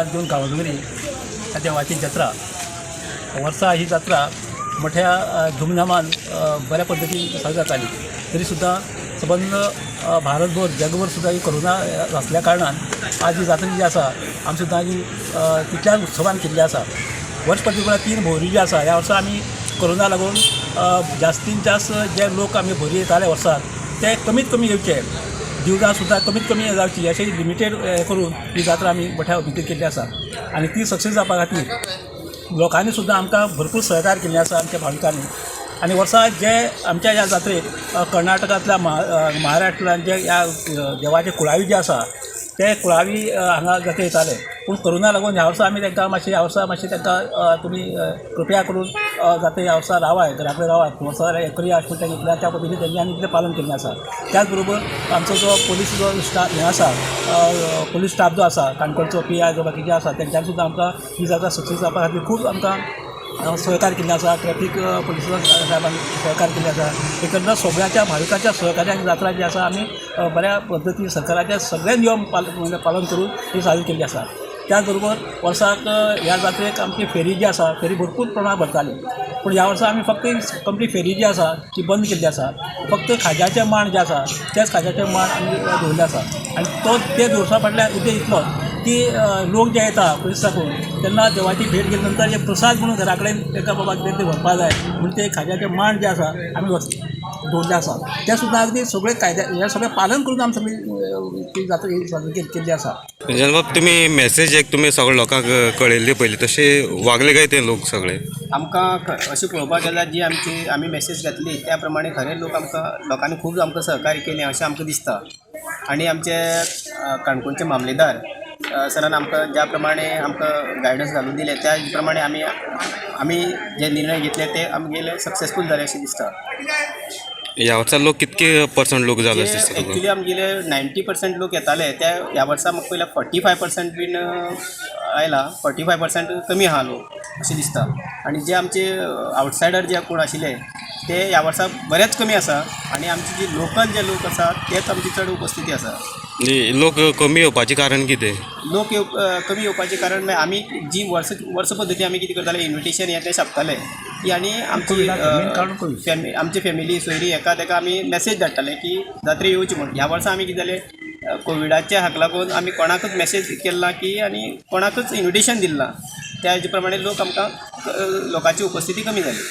मल्लिकार्जून गांवडोंगरी ह्या देवाची जात्रा. वर्सा ही जात्रा मोठ्या धुमधामान, बऱ्या पद्दतीन साजरी जाताली. तरी सुद्दां सबंद भारतभर, जगभर सुद्दां ही कोरोना आसल्या कारणान आज ही जात्रा जी आसा, आमी सुद्दां ही तितल्याच उत्सवान केल्ली आसा. वर्स प्रतिपदा तीन भोंवरी जी आसा, ह्या वर्सा आमी कोरोना लागून जास्तीन जास्त जे लोक आमी भोंवरी येताले वर्साक, ते कमीत कमी येवचे, दिवजां सुद्दां कमीत कमी जावची, अशें लिमिटेड करून ही जात्रा आमी मोठ्या उमेदीन केल्ली आसा. आनी ती सक्सेस जावपा खातीर लोकांनी सुद्दां आमकां भरपूर सहकार्य केल्लें आसा, आमच्या भाविकांनी. आनी वर्सा जे आमच्या ह्या जात्रेक कर्नाटकांतल्या, महाराष्ट्रांतल्यान जे ह्या देवाचे कुळावी जे आसा, ते कुळावी हांगा जात्रेक येताले. पूण कोरोना लागून ह्या वर्सा आमी तांकां मातशें, ह्या वर्सा मातशें तांकां तुमी कृपया करून जात्रे ह्या वर्सा रावाय, घरा कडेन रावात, वर्सा जाल्यार करुया अशें म्हणून तांणी त्या पद्दतीन तेंच्यांनी आमी तितलें पालन केल्लें आसा. त्याच बरोबर आमचो जो पोलीस जो स्टाफ हें आसा, पोलीस स्टाफ जो आसा, काणकोणचो पीआय जो बाकीचे आसा, तेंच्यांनी सुद्दां आमकां ही जात्रा सक्सेस जावपा खातीर खूब आमकां सहकार्य केल्लें आसा. ट्रॅफीक पोलिसा साहेबांनी सहकार्य केल्लें आसा. एकंदर सगळ्याच्या भाविकांच्या सहकार्यान जात्रा जी आसा, आमी बऱ्या पद्दतीन सरकाराचे सगळे नियम म्हणजे पालन करून ही साजरी केल्ली आसा. त्याच बरोबर वर्साक ह्या जात्रेक आमची फेरी जी आसा, फेरी भरपूर प्रमाणात भरताली. पूण ह्या वर्सा आमी फक्त कंप्लीट फेरी जी आसा ती बंद केल्ली आसा. फक्त खाज्याचे मांड जे आसा, तेच खाज्याचे मांड आमी दवरले आसा. आनी तो ते दवरपा फाटल्यान उद्देश इतलोच की लोक जे येता पयस साकून, तेन्ना देवाची भेट घेतल्या नंतर एक प्रसाद म्हणून घरा कडेन ताका बाबा कितें तें व्हरपा जाय म्हणून ते खाज्याचे मांड जे आसा आमी दवरले आसा. ते सुद्दां अगदी सगळे कायद्या हे सगळें पालन करून आमी सगळी ती जात्रा ही साजरी केल्ली आसा. जनबाब, तुमी मेसेज एक तुमी सगळे लोकांक कळयल्ली पयली, तशें वागले काय ते लोक सगळे? आमकां अशें पळोवपाक गेल्यार जी आमची आमी मेसेज घातली, त्या प्रमाणे खरें लोक आमकां, लोकांनी खूब आमकां सहकार्य केलें अशें आमकां दिसता. आनी आमचे काणकोणचे मामलेदार सरान आमकां ज्या प्रमाणे आमकां गायडन्स घालून दिलें, त्या प्रमाणे आमी आमी जे निर्णय घेतले ते आमगेले सक्सेसफूल जाले अशें दिसता. ह्या वर्सा लोक कितके पर्संट लोक जाले अशें दिसता तुका? एक्चुली आमगेले 90% लोक येताले, त्या ह्या वर्सा म्हाका पयल्या 45% बीन आयला. 45% कमी आहा लोक अशें दिसता. आनी जे आमचे आवटसायडर जे कोण आशिल्ले, ते ह्या वर्सा बरेच कमी आसा आनी आमचे जे लोकल जे लोक आसा, तेच आमची चड उपस्थिती आसा. म्हणजे लोक कमी येवपाचें कारण कितें? लोक कमी येवपाचें कारण म्हळ्यार आमी जी वर्स वर्स पद्दती आमी कितें करताले, इन्विटेशन हें तें छापताले की आनी आमची मेन कारण कोवीड. आमची फॅमिली, सोयरी हेका तेका आमी मॅसेज धाडटाले की जात्रे येवची म्हूण. ह्या वर्सा आमी कितें जालें, कोविडाच्या हाका लागून आमी कोणाकूच मॅसेज केल ना की आनी कोणाकूच इन्विटेशन दिलें ना. त्या हेजे प्रमाणे लोक आमकां, लोकांची उपस्थिती कमी जाली.